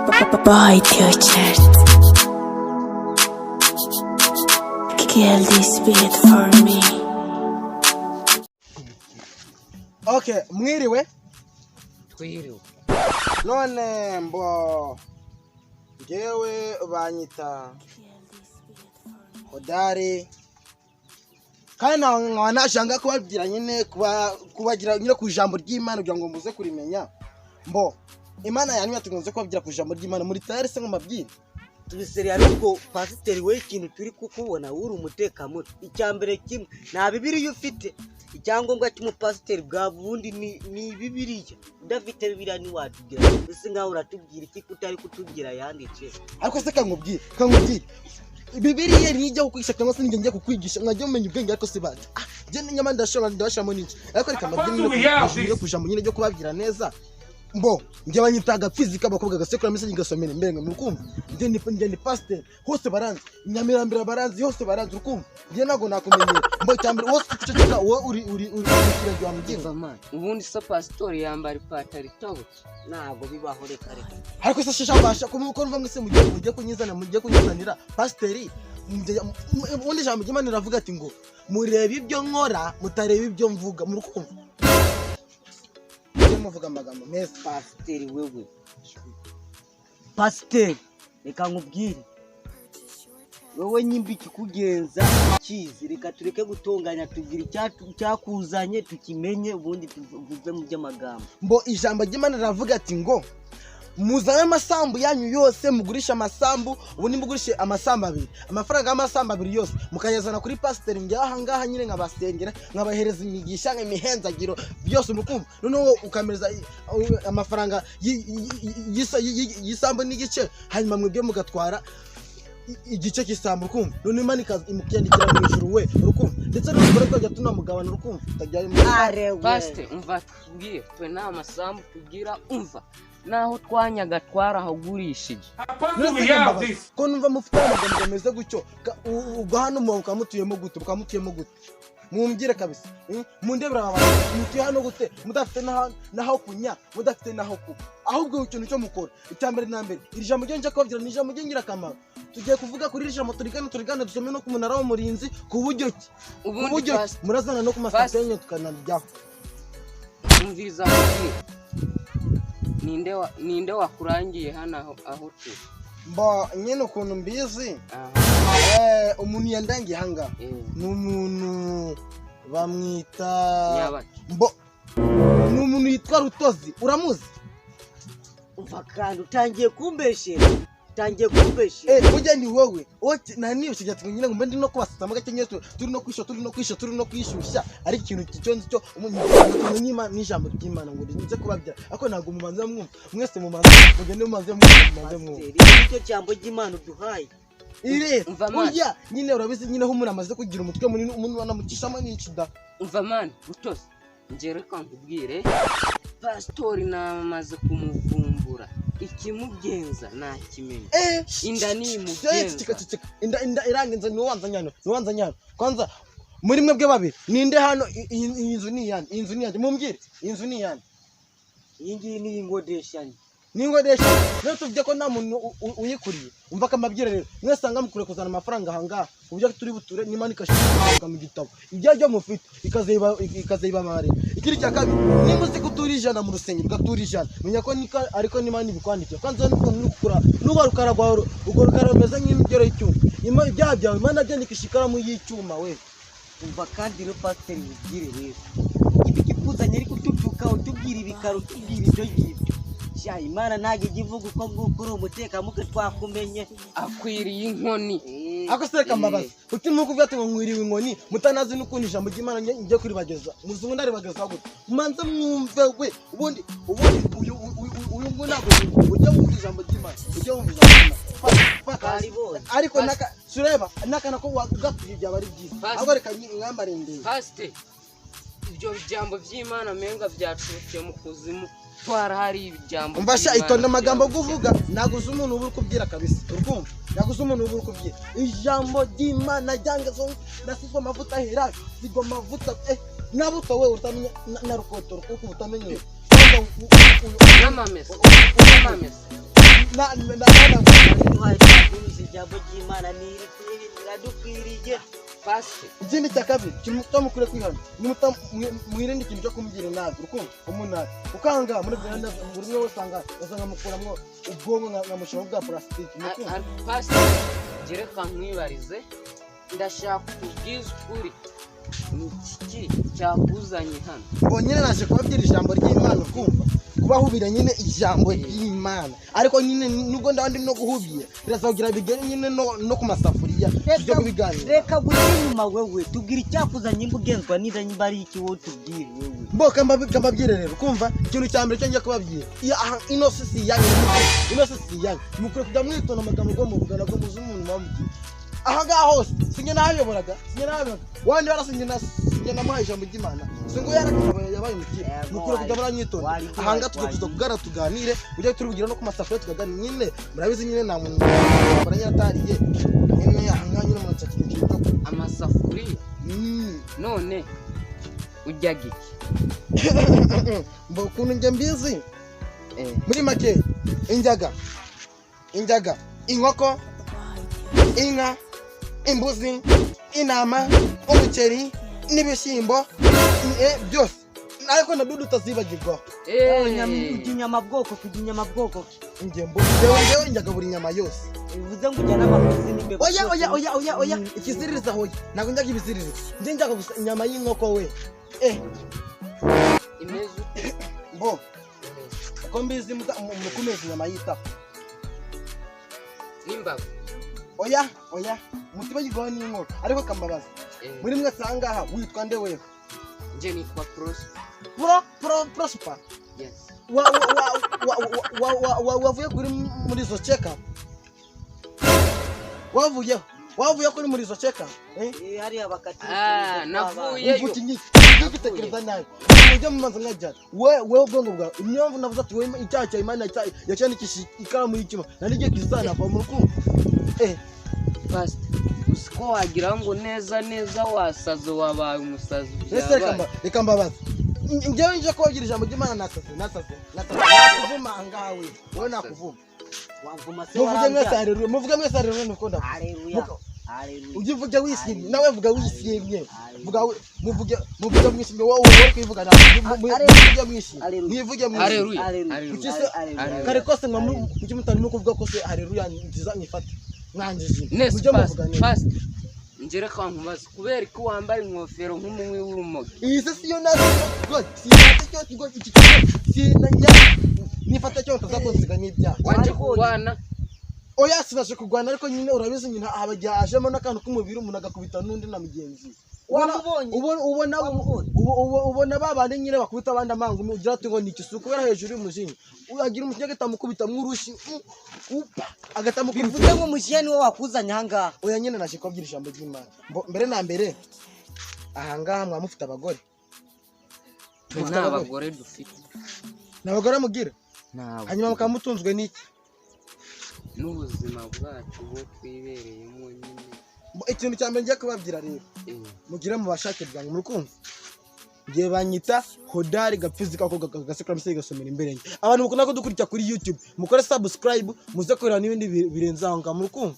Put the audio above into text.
Boy T-shirt. Kill this beat for me. Okay, mwiriwe. Twiriwe. None mbo ngewe banyita Hodari, kandi nkaba nashanga kubabwira nyine kubagira nyine ku ijambo ry'Imana kugira ngo muze kurimenya. Mbo Imana yanyu yatunze kubabwira ku ijambo ry'Imana, muri tayari se ngo mbabwire? Tubiseri, ariko pasiteri we, ikintu turi kukubona uri umutekamutwe. Icya mbere kimwe, nta Bibiliya ufite. Icyangombwa cy'umupasiteri bwa bundi ni Bibiliya. Udafite Bibiliya ntiwatubwira. Ese nkaho uratubwira iki kutari kutubwira yanditse? Ariko se kankubwire, Bibiliya ntijya kukwigisha cyangwa se nijya njya kukwigisha, mwajya mumenya ubwenge. Ariko se bati ah njye nyamara ndashobora ndabashiramo n'iki, ariko reka mbabwire nyine ku ijambo nyine ryo kubabwira neza. Mbo njye banyita agapfizi k'abakobwa gasekura message gasomera imbere ngo murukumva. Njye ni pasteur, hose baranzi, Nyamirambira baranzi, hose baranzi, urukumva. Njye ntabwo nakumenyera. Mbo cyambere wose uceceka, wowe uri ikiragi wa mugenzi. Man, Ubundi se pasitori yambara ipataro itobotse? Ntabwo bibaho, reka reka. Ariko se shisha mbasha ko numva mwese mugiye kunyizanira pasiteri. Ubundi ijambo ry'Imana riravuga ati ngo murebe ibyo nkora, mutareba ibyo mvuga, murukumva. Mujye muvuga amagambo meza. Pasiteri wewe, pasiteri, reka nkubwire wowe, nyimba ikikugenza kizi. Reka tureke gutonganya, tubwire icyakuzanye tukimenye, ubundi tuve mu by'amagambo. Mbo ijambo ry'Imana riravuga ati ngo muzane amasambu yanyu yose, mugurishe amasambu. Ubundi mugurishe amasambu abiri, amafaranga y'amasambu abiri yose mukayazana kuri pasiteri ngaha ngaha nyine, nkabasengera, nkabahereza imigisha, imihenzagiro byose, mukumva. Noneho ukamereza amafaranga y'isambu n'igice, hanyuma mwebwe mugatwara igice cy'isambu, urukumva. Noneho Imana imukiyandikira mu ijuru we, urukumva, ndetse n'umugore twajya tunamugabana, urukumva, tutajyayo Arewe. Pasite, umva tubwire, twe nta masambu tugira. Umva, naho twanyaga twarahagurishije. None se mbabazi, ko numva mufite amagambo ameze gutyo, ubwo hano mukaba mutuyemo gute? Mukaba mutuyemo gute? Mumbwire kabisa. Mundebere aba bantu, mutuye hano gute mudafite n'aho kunya, mudafite n'aho kuba? Ahubwo ikintu cyo mukora icya mbere na mbere, iri jambo ryo njya kubabwira ni ijambo ry'ingirakamaro. Tugiye kuvuga kuri iri jambo, turigane dusome no ku Munara w'Umurinzi ku buryo ki ku Ubundi buryo ki pasite, murazana no ku masitasiyo tukanaryaho. Umviriza nkubwire, ninde wakurangiye hano aho turi? Mbo nyine ukuntu mbizi, Aha. Umuntu yandangiye ahangaha ni umuntu bamwita Nyabaki? Mbo ni umuntu yitwa Rutozi, uramuzi? Umva kandi, utangiye kumbeshera, utangiye kumbeshera. Burya ni wowe wowe nta nibeshye ati nyine ngo mbe ndi no kubasatamo gake nyine, turi no kwisha, turi no kwishyushya. Ariko ikintu cyo nzi cyo tumenye Imana n'ijambo ry'Imana ngo nze kubabwira, ariko ntabwo mubanza mwumva mwese, mubanza mugende mubanze mwumva, mubanze mwumva. Pasiteri, nicyo jambo ry'Imana uduhaye? Ire. Umva man. Burya nyine urabizi nyine aho umuntu amaze kugira umutwe munini, umuntu banamucishamo n'ikida. Umva man, Rutozi, njye reka nkubwire, pasitori namaze kumuvumbura, ikimugenza nakimenya. Inda ni imugenza. Ceceka, ceceka. Inda irangenza, ni uwanza nyano, ni uwanza nyano. Kwanza muri mwebwe babiri ninde hano? Iyi nzu ni iyande? Iyi nzu ni iyande? Mumbwire, iyi nzu ni iyande? Iyi ngiyi ni iy'ingodeshanyo. Ningodesha rero, tuvuge ko nta muntu uyikuriye. Umva ko amabwire rero, mwese anga mukwiye kuzana amafaranga ahangaha ku buryo turi buture n'Imana ikashyira mu gitabo ibyo byo mufite, ikazayibamarira. Ikindi cya kabiri, nimba uzi ko utura 100 mu rusengero, ugatura 100, menya ko ariko n'Imana ibikwandikiye. Kwanza n'ukuntu uri gukura n'urwo rukara rwawe, urwo rukara rumeze nk'imigero y'icyuma. Ibyaha byawe Imana byandikisha ikaramu y'icyuma we. Umva kandi rero pasiteri, mubwire rero, ibi ikikuzanye ariko ututuka, utubwira ibikaro, utubwira ibyo ngibyo. Sha, Imana ntabwo ijya ivuga uko nguko. Uri umutekamutwe, twakumenye. Akwiriye inkoni. Ako se reka mbabaze, uti nuko uvuga ati ngo nkwiriwe inkoni, mutanazi n'ukuntu ijambo ry'Imana njye kuribageza, muzungu ndaribageza gute? Mumanze mwumve we. Ubundi uyu nguyu ntabwo ujya wumva ijambo ry'Imana, ujya wumva ijambo ry'Imana. Bari bose. Ariko naka sureba nakana ko wagakwiye byaba ari byiza. Pastor. Ahubwo reka mwambare ndende. Pasite, ibyo bijambo by'Imana menga byacurukiye mu kuzimu, twarahari ibijambo Umva sha, by'Imana itonde amagambo byacu. Kuvuga ntabwo uzi umuntu uba uri kubwira kabisa, urukumva, ntabwo uzi umuntu uba uri kubwira ijambo ry'Imana ryange zo nasizwe amavuta ahera sigwa amavuta nabuto we utamenya na rukotoro kuko utamenye. N'amamesa, n'amamesa. Na na na na. Duhaye twabyumvise, ijambo ry'Imana riradukwiriye. Pasite. Ikindi cya kabiri, ikintu muta mukwiye kwihana ni muta mwirinde ikintu cyo kumubwira nabi, urukundo umunabi ukanga muri byo. Buri umwe wese usanga mukuramwo ubwonko, nkamushyiraho bwa purasitiki, mukumva. Pasite, reka nkwibarize, ndashaka utubwize ukuri, ni iki cyakuzanye hano? Ngo nyine naje kubabwira ijambo ry'Imana, kumva kubahubira nyine ijambo ry'Imana, ariko nyine nubwo ndaba ndi no guhubira, birazagira bigere nyine no ku masafuriya tujye kubiganira. Reka guca inyuma wewe, tubwire icyakuzanye, nimba ugenzwa n'inda, nimba ari iki, wowe tubwire wewe. Mbo kambabwire rero, kumva ikintu cya mbere cyo ngiye kubabwira, iyo aha ino si si yanyu, ino si si yanyu, mukwiye kujya mwitonda amagambo go muvugana, go muzi umuntu wamubwiye. Aha ngaha hose sinjye nahayoboraga, sinjye nahayoboraga wandi warasinjye na sinjye namuhaye ijambo ry'Imana, singo yarakabaye yabaye umukire. Mukwiye kujya muranyitonda. Aha ngaha tujya kuza kugana tuganire, ujye turi bugira no ku masafuriya tukaganira nyine. Murabizi nyine, nta muntu akora nyine atariye nyine. Aha ngaha nyine umuntu ashaka ikintu cyo kurya. Amasafuriya? None ujyaga iki? Mbo ukuntu njye mbizi, muri make injaga inkoko, inka, imbuzi, intama, umuceri n'ibishyimbo, byose, ariko na dudu utazibagirwaho. Ujya inyama bwoko, kujya inyama bwoko? Njye mbo njyewe njyaga buri nyama yose. Bivuze ngo ujya n'amapusi n'imbeba? Oya, oya, oya, oya, oya, ikiziririza, hoya, ntabwo njyaga ibiziririza, njye njyaga gusa inyama y'inkoko we. Imeze ute? Mbo uko mbizi, mukumeza inyama y'itako. N'imbavu? Oya, oya, mutibagirwaho n'inkoko. Ariko kambabaza, muri mwese aha ngaha witwa nde wewe? Nje nitwa Prosper. Prosper? Yes. Wa wa wa wa wa wa wavuye kuri muri izo cheka, wavuyeho, wavuye kuri muri izo cheka, eh? Eh, hariya bakatira. Ah, navuye. Uvuga iki ngiki? Gitekereza nabi, mujye mumanza mwajyana we wewe ubwonko bwawe. Niyo mpamvu navuze ati wowe icyaha cya Imana yacyandikishije ikaramu y'icyuma na n'igihe kizanava mu rukundo, eh. Pasite, uzi ko wagira ngo neza neza wasaze, wabaye umusazi? Ese reka Byabaye. Reka mbabaze, njyewe nje kubabwira ijambo ry'Imana, nasaze, nasaze, nasaze, nakuvuma ngawe wowe, nakuvuma. Wamvuma se? Muvuge mwese. Warambya. Haleluya, muvuge mwese haleluya, nuko ndavuga. Haleluya. Haleluya. Ujye uvuge wishimye, nawe vuga wishimye, vuga muvuge, muvuge mwishimye. Wowe wowe kwivuga nawe, muvuge mwishimye. Haleluya. Mwivuge mwishimye. Haleluya. Haleluya. Haleluya. Kuki se- Haleluya. Kare kose mwa kuki mutarimo kuvuga ko se haleluya nziza mwifate mwangije? Nese Mujye muvuga pasite, neza. pasite, njye reka nkubaze, kubera ko wambaye ingofero nk'umunywi w'urumogi? Iyi se siyo nazi ngo sinate cyo kigo, iki kigo sinanya nifata cyo ntazakonsiga n'ibyaha. Waje Waribonye. kurwana? Oya, sinaje kurwana, ariko nyine urabizi nyine haba hajemo n'akantu k'umubiri, umuntu agakubita n'undi na mugenzi we. Wamubonye? Ubona Wamubonye? Ubona ba bandi nyine bakubita abandi amangumi, ugira ati ngo ni ikisuku kubera hejuru y'umujinya, agira umujinya agahita mw'urushi, upa, agahita amukubita. Bivuze ngo umushyira niwe wakuzanye ahangaha? Oya, nyine naje kubabwira ijambo ry'Imana. Mbere na mbere, ahangaha mwaba mufite abagore? Twe Mufite nta abagore? bagore dufite. Ni abagore mugira? Ntabwo. Hanyuma mukaba mutunzwe n'iki? N'ubuzima bwacu bwo twibereyemo nyine. Ikintu cya mbere ngiye kubabwira rero, mugire mu bashake bwanyu, muri kumva ngiye banyita Hodari Gapfizi kako gasekura misiri gasomera imbere yanjye. Abantu mukunda kudukurikira kuri YouTube, mukore subscribe, muze kureba n'ibindi birenze aho ngaho, muri kumva.